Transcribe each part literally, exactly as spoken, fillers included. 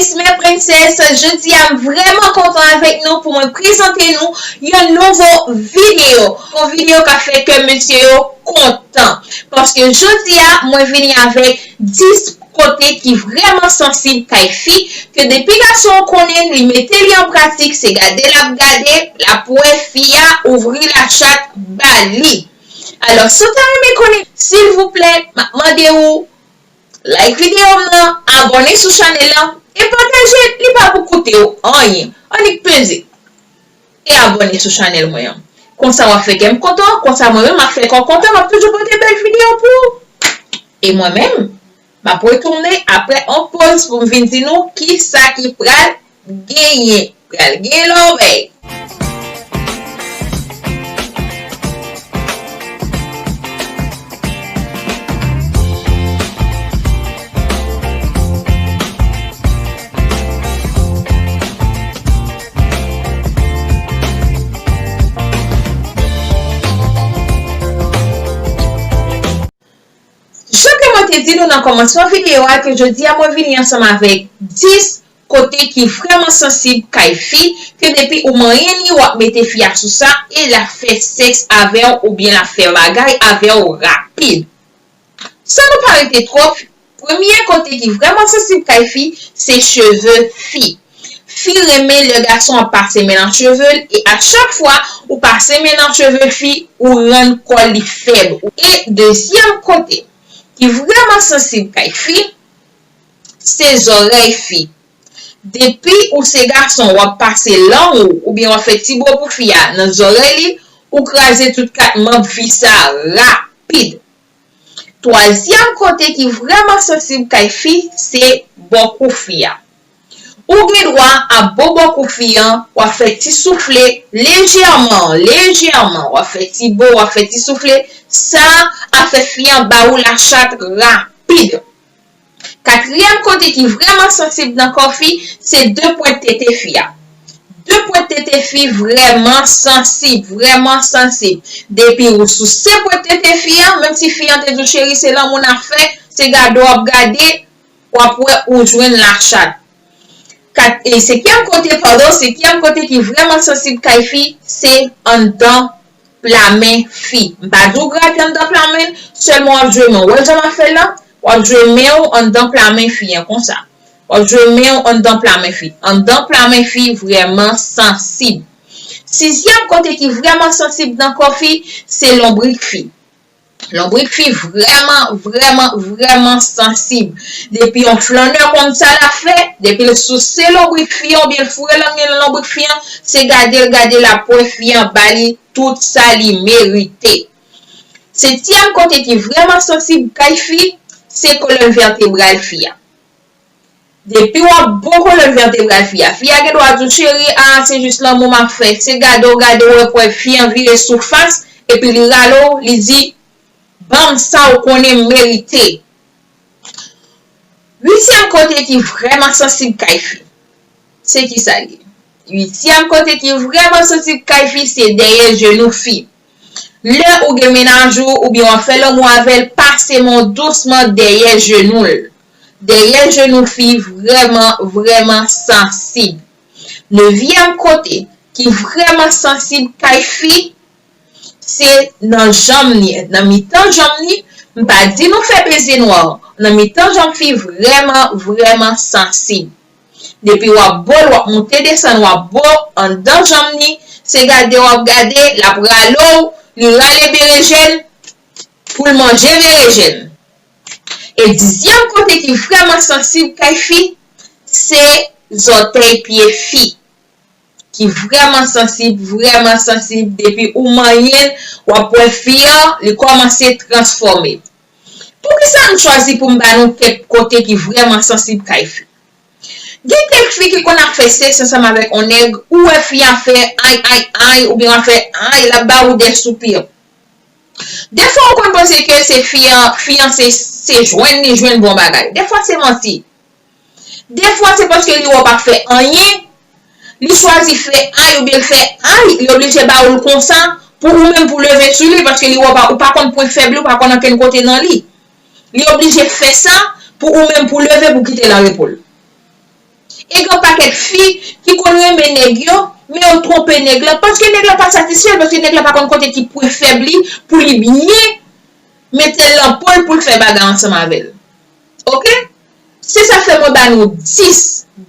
Prince, men princess, jodi a m vrèman kontan avèk nou pou mwen prezante nou yon nouvo videyo. Yon videyo k ap fè kè mesye yo kontan. Paske jodi a, mwen vini avèk dis kote ki vrèman sansib kay fi, ke depi gason an konnen l, li mete li an pratik, se gade l ap gade, l ap wè fi a ouvri lachat ba li. Alò, si w ta renmen konnen, silvouplè, m ap mande w like videyo m nan, abòne sou chanèl lan, e pataje, li pa pou koute w anyen. Annik peze e abòne sou chanèl mwen an. Konsa w ap fè kè m kontan, konsa mwen menm m ap fè kè w kontan, m ap toujou pote bèl videyo pou ou. E mwen menm, m ap retounen apre yon poz pou m vin di nou kisa ki pral genyen. Pral gen lòbèy. Jan ke mwen te di nou nan kòmansman videyo a, ke jodi a mwen vini ansanm avèk dis kote ki vrèman sansib kay fi, ke depi ou manyen li, w ap mete fi a sou sa, e l ap fè sèks avè w oubyen l ap fè bagay avè w rapid. San nou pa rete twòp, premye kote ki vrèman sansib kay fi, se cheve fi. Fi renmen lè gason ap pase men nan cheve l, e a chak fwa ou pase men nan cheve fi, ou rann kò li fèb. E dezyèm kote ki vrèman sansib kay fi, se zòrèy fi. Depi ou se gason, w ap pase lang ou, oubyen w ap fè ti bo pou fi a nan zòrèy li, ou kraze tout kat manb fi sa rapid. Twazyèm kote ki vrèman sansib kay fi, se bò kou fi a. Ou gen dwa ap bo bò kou fi an, w ap fè ti soufle lejèman, lejèman, w ap fè ti bo, w ap fè ti soufle, sa ap fè fi an ba ou lachat rapid. Katriyèm kote ki vrèman sansib nan kò fi, se de pwent tete fi a. De pwent tete fi vrèman sansib, vrèman sansib. Depi ou souse pwent tete fi a, menm si fi an te di w cheri se lanmou n ap fè, se gade w ap gade, w ap wè ou jwenn lachat. Kat, e senkyèm kote, padon, senkyèm kote ki vrèman sansib kay fi, se anndan plamen fi. M pa di w grate anndan plamen l, sèlman w ap jwe men w. Wè jan m ap fè l la? W ap jwe men w anndan plamen fi an konsa. W ap jwe men w anndan plamen fi. Anndan plamen fi vrèman sansib. Sizyèm kote ki vrèman sansib nan kò fi, se lonbrik fi. Lonbrik fi vrèman, vrèman, vrèman sansib. Depi yon flannè konn sa l ap fè, depi l souse lonbrik fi an oubyen l foure lang li nan lonbrik fi an, se gade l gade l ap wè fi an ba li tout sa li merite. Setyèm kote ki vrèman sansib kay fi, se kolòn vètebral fi a. Depi w ap bo kolòn vètebral fi a, fi a gen dwa di w, cheri, a, se jis lanmou m ap fè. Se gade w gade w ap wè fi an vire sou fas, epi li rale w, li di, ban m sa w konnen m merite. Uityèm kote ki vrèman sansib kay fi, se kisa l ye? Uityèm kote ki vrèman sansib kay fi, se dèyè jenou fi. Lè ou gen mennaj ou, oubyen w ap fè lanmou avè l, pase men w dousman dèyè jenou l. Dèyè jenou fi vrèman, vrèman sansib. Nevyèm kote ki vrèman sansib kay fi, se nan janm li, nan mitan janm li, m pa di nou fè peze nwa, nan mitan janm fi vrèman, vrèman sansib. Depi w ap bo l, w ap moute desann, w ap bo anndan janm li, se gade w ap gade, l ap rale w, li rale berejèn pou l manje berejèn. E dizyèm kote ki vrèman sansib kay fi, se zòtèy pye fi. Ki vrèman sansib, vrèman sansib, depi ou manyen l, w ap wè fi an, li kòmanse transfòme. Poukisa m chwazi pou m ba nou kèk kote ki vrèman sansib kay fi? Gen kèk fi ki konn ap fè sèks ansanm avèk yon nèg, ou wè fi a fè ay, ay, ay, oubyen w ap fè ay, l ap ba ou de soupir. Defwa ou konn panse ke se fi an, fi an se, se jwenn li jwenn bon bagay. Defwa se manti. Defwa se paske li wè w pa fè anyen, li chwazi fè ay oubyen l fè ay, li oblije ba ou l konsa pou ou menm pou leve sou li paske li wè w pa, ou pa konn pwen fèb li, ou pa konn ankenn kote nan li. Li oblije fè sa pou ou menm pou leve pou kite l an repo l. E gen pakèt fi ki konn renmen nèg yo, men yo twonpe nèg la, paske nèg la pa satisfè l, paske nèg la pa konn kote ki pwen fèb li, pou li byen mete l nan po l pou l fè bagay ansanm avè l. Oke? Se sa k fè mwen ba nou dis,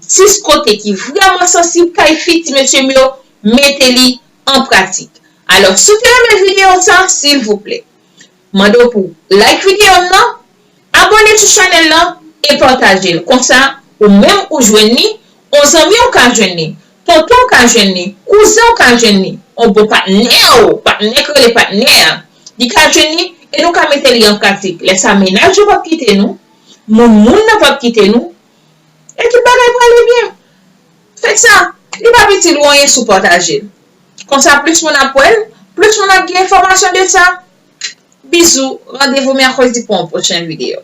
dis kote ki vrèman sansib kay fi ti mesye m yo, mete li an pratik. Alò, si w te renmen videyo sa, silvouplè, mande w pou like videyo m nan, abòne sou chanèl lan e pataje l. Konsa, ou menm ou jwenn li, yon zanmi w ka jwenn li, tonton w ka jwenn li, kouzen w ka jwenn li, yon bon patnè w, patnè k rele patnè a, li ka jwenn li e nou ka mete li an pratik. Lè sa, mennaj yo p ap kite nou, moun moun nan p ap kite nou, e tout bagay prale byen. Fè sa, li p ap itil ou anyen si w pataje l. Konsa, plis moun ap wè l, plis moun ap gen enfòmasyon de sa. Bizou, randevou mèkredi pou yon pwochen videyo.